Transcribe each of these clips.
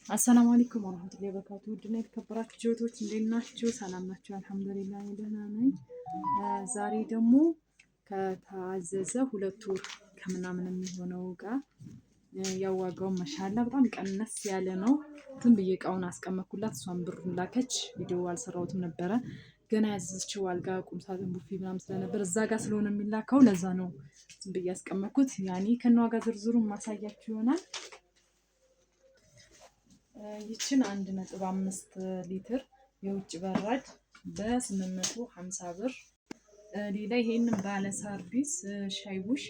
السلام عليكم ورحمة الله وبركاته። ውድና የተከበራችሁ ጅወቶች እንዴት ናችሁ? ሰላም ናችሁ? الحمد لله ደህና ነኝ። ዛሬ ደግሞ ከታዘዘ 2 ወር ከምናምን የሚሆነው እቃ ያው ዋጋው ما شاء الله በጣም ቀነስ ያለ ነው። ዝም ብዬ እቃውን አስቀመጥኩላት፣ እሷን ብሩን ላከች። ቪዲዮ አልሰራሁትም ነበረ ገና ያዘዘችው አልጋ፣ ቁምሳጥን፣ ቡፌ ምናምን ስለነበር እዛ ጋር ስለሆነ የሚላከው ለዛ ነው ዝም ብዬ ያስቀመጥኩት። ያኔ ከነዋጋ ዝርዝሩን ማሳያችሁ ይሆናል። ይችን 1.5 ሊትር የውጭ በራድ በ850 ብር። ሌላ ይሄንን ባለ ሰርቪስ ሻይ ቡሽ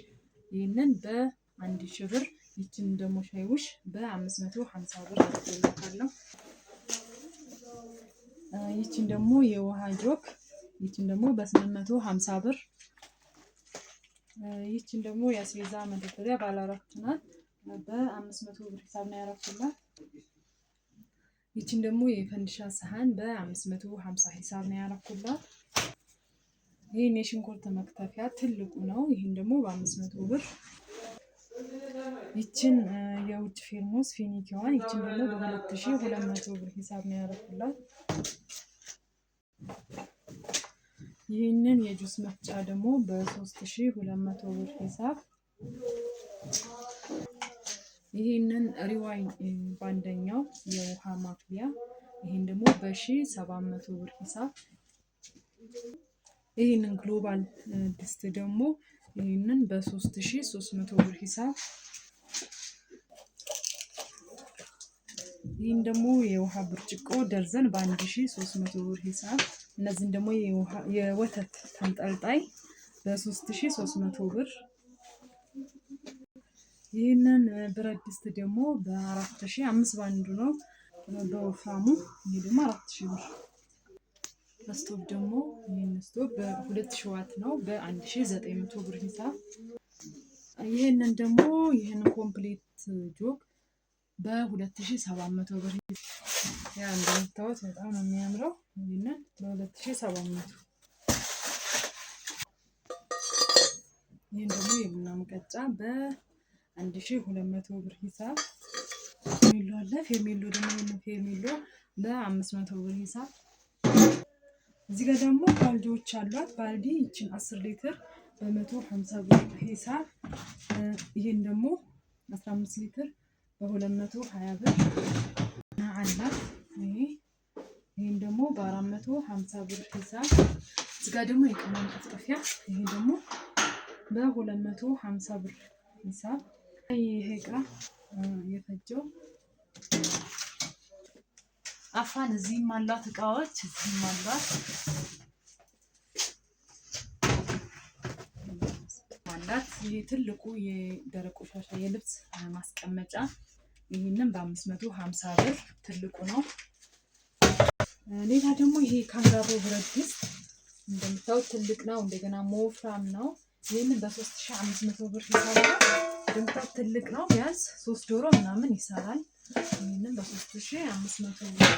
ይሄንን በ1000 ብር። ይችን ደግሞ ሻይ ቡሽ በ550 ብር አድርጌላታለሁ። ይችን ደግሞ የውሃ ጆክ ይችን ደግሞ በ850 ብር። ይችን ደግሞ የአስቤዛ መደርደሪያ ባለ አራት ናት። በ500 ብር ሂሳብ ነው ያረኩላት። ይችን ደግሞ የፈንዲሻ ሰሃን በ550 ሂሳብ ነው ያረኩላት። ይህን የሽንኩርት መክተፊያ ትልቁ ነው። ይህን ደግሞ በ500 ብር። ይችን የውጭ ፌርሙስ ፊኒኪዋን ይችን ደግሞ በ2200 ብር ሂሳብ ነው ያረኩላት። ይህንን የጁስ መፍጫ ደግሞ በ3200 ብር ሂሳብ። ይህንን ሪዋይ በአንደኛው የውሃ ማፍያ ይህን ደግሞ በ1700 ብር ሂሳብ። ይህንን ግሎባል ድስት ደግሞ ይህንን በ3300 ብር ሂሳብ። ይህን ደግሞ የውሃ ብርጭቆ ደርዘን በ1300 ብር ሂሳብ። እነዚህን ደግሞ የወተት ተንጠልጣይ በ3300 ብር። ይህንን ብረት ድስት ደግሞ በ4000 አምስት ባንዱ ነው በወፍራሙ። ይሄ ደግሞ 4000 ብር። ስቶቭ ደግሞ ይህን ስቶቭ በ2000 ዋት ነው በ1900 ብር ሂሳብ። ይህንን ደግሞ ይህንን complete ጆግ በ2700 ብር። ያ እንደምታዩት በጣም ነው የሚያምረው። ይህንን በ2700። ይህን ደግሞ የቡና ሙቀጫ በ1200 ብር ሂሳብ። ፌርሜሎ አለ። ፌርሜሎ ደግሞ ይህንን ፌርሜሎ በ500 ብር ሂሳብ። እዚህ ጋር ደግሞ ባልዲዎች አሏት። ባልዲ ይችን 10 ሊትር በ150 ብር ሂሳብ። ይህን ደግሞ 15 ሊትር በ220 ብር አላት። ይህን ደግሞ በ450 ብር ሂሳብ። እዚህ ጋር ደግሞ የቅመም ጠፍጠፊያ ይሄ ደግሞ በ250 ብር ሂሳብ። ይሄ እቃ የፈጀው አፋን እዚህም አሏት እቃዎች እዚህም አሏት አላት። ይሄ ትልቁ የደረቅ ቆሻሻ የልብስ ማስቀመጫ ይህንን በ550 ብር ትልቁ ነው። ሌላ ደግሞ ይሄ ካንጋሮ ብረት ድስት እንደምታዩት ትልቅ ነው። እንደገና ወፍራም ነው። ይህንን በ3500 ብር ሂሳብ ነው። እንደምታዩት ትልቅ ነው። ቢያንስ ሶስት ዶሮ ምናምን ይሰራል። ይህንን በ3500 ብር።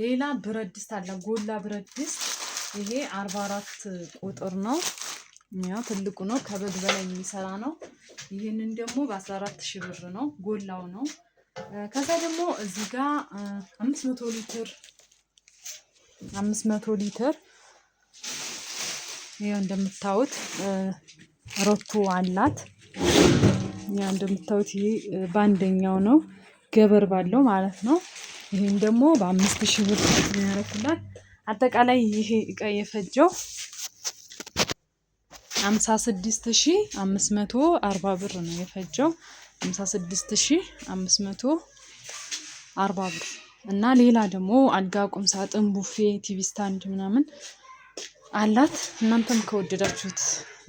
ሌላ ብረት ድስት አለ። ጎላ ብረት ድስት ይሄ 44 ቁጥር ነው። ያው ትልቁ ነው። ከበግ በላይ የሚሰራ ነው። ይህንን ደግሞ በ14,000 ብር ነው። ጎላው ነው። ከዛ ደግሞ እዚህ ጋር 500 ሊትር 500 ሊትር ይኸው እንደምታዩት ሮቶ አላት። ያ እንደምታዩት ይሄ በአንደኛው ነው ገበር ባለው ማለት ነው። ይሄን ደግሞ በ5000 ብር ነው ያደረኩላት። አጠቃላይ ይሄ እቃ የፈጀው 56,540 ብር ነው የፈጀው። 56,540 ብር። እና ሌላ ደግሞ አልጋ፣ ቁም ሳጥን፣ ቡፌ፣ TV stand ምናምን አላት። እናንተም ከወደዳችሁት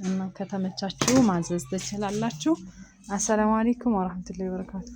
እና ከተመቻችሁ ማዘዝ ትችላላችሁ። السلام عليكم ورحمة الله وبركاته።